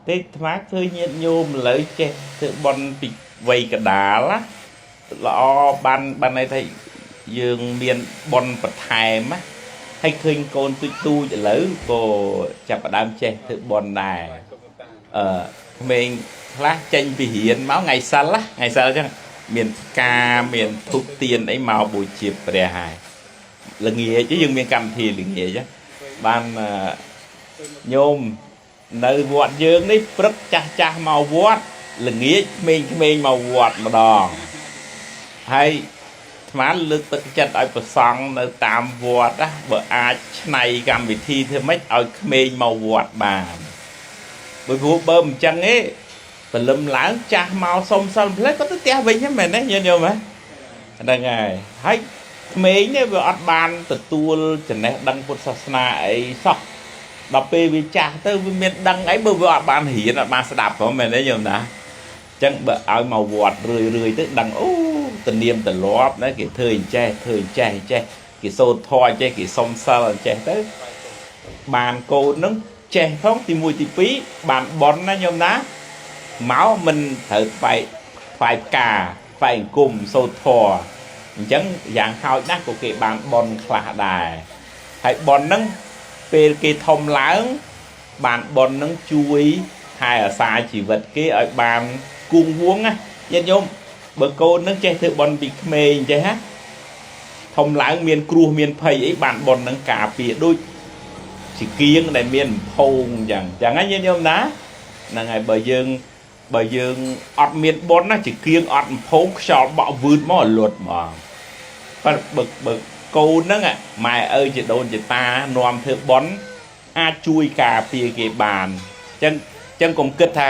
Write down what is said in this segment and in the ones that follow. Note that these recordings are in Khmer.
ទេអាត្មាឃើញញាតិញោមឥឡូវចេះធ្វើបុណ្យពីវ័យកដាលណាល្អបានបានន័យថាយើងមានបុណ្យបន្ថែមណាហើយឃើញកូនទូចទូចឥឡូវក៏ចាប់ផ្ដើមចេះធ្វើបុណ្យដែរអឺក្មេងខ្លះចេញពីរៀនមកថ្ងៃសិលណាថ្ងៃសិលអញ្ចឹងមានផ្កាមានធូបទៀនអីមកបូជាព្រះហើយល្ងាចយើងមានកម្មវិធីល្ងាចបានញោមនៅវត្តយើងនេះព្រឹកចាស់ចាស់មកវត្តល្ងាចក្មេងៗមកវត្តម្ដងហើយអាត្មាលើកទឹកចិត្តឲ្យប្រសង់នៅតាមវត្តណាបើអាចឆ្នៃកម្មវិធីធ្វើម៉េចឲ្យក្មេងមកវត្តបានបើព្រោះបើមិនចឹងទេព្រលឹមឡើងចាស់មកសុំសិលផ្លែក៏ទៅផ្ទះវិញហ្នឹងមែនទេញាតិញោមហ៎ហ្នឹងហើយហើយក្មេងនេះវាអត់បានទទួលចំណេះដឹងពុទ្ធសាសនាអីសោះដល់ពេលវាចាស់ទៅវាមានដឹងអីបើវាអត់បានរៀនអត់បានស្ដាប់ផងមែនទេញោមណាអញ្ចឹងបើឲ្យមកវត្តរឿយរឿយទៅដឹងអូតនៀមទលាប់ណាគេធ្វើអញ្ចេះធ្វើអញ្ចេះអញ្ចេះគេសូត្រធម៌អញ្ចេះគេសុំសិលអញ្ចេះទៅបានកូននឹងចេះផងទី1ទី2បានបនណាញោមណាមកមិនត្រូវថ្វាយថ្វាយផ្កាថ្វាយអង្គមសូត្រធម៌អញ្ចឹងយ៉ាងហោចណាស់ក៏គេបានបនខ្លះដែរហើយបនហ្នឹងពេលគេធំឡើងបានបននឹងជួយថែអាសាជីវិតគេឲ្យបានគង់វង្សណាញាតិញោមបើកូននឹងចេះធ្វើបនពីក្មេងចេះណាធំឡើងមានគ្រោះមានភ័យអីបានបននឹងការពារដូចជាគៀងដែលមានភោងអញ្ចឹងអញ្ចឹងណាញាតិញោមណាហ្នឹងហើយបើយើងអត់មានបនណាជាគៀងអត់ភោងខ្យល់បក់វឺតមកលុតហ្មងបើបើកូនហ្នឹងម៉ែឪជាដូនជាតានាំធ្វើបន់អាចជួយការពារគេបានអញ្ចឹងអញ្ចឹងកុំគិតថា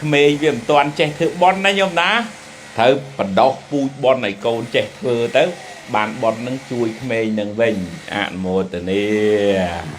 ក្មេងវាមិនទាន់ចេះធ្វើបន់ណាញោមណាត្រូវបណ្ដោះពូជបន់ឲ្យកូនចេះធ្វើទៅបានបន់នឹងជួយក្មេងនឹងវិញអនុមោទនា។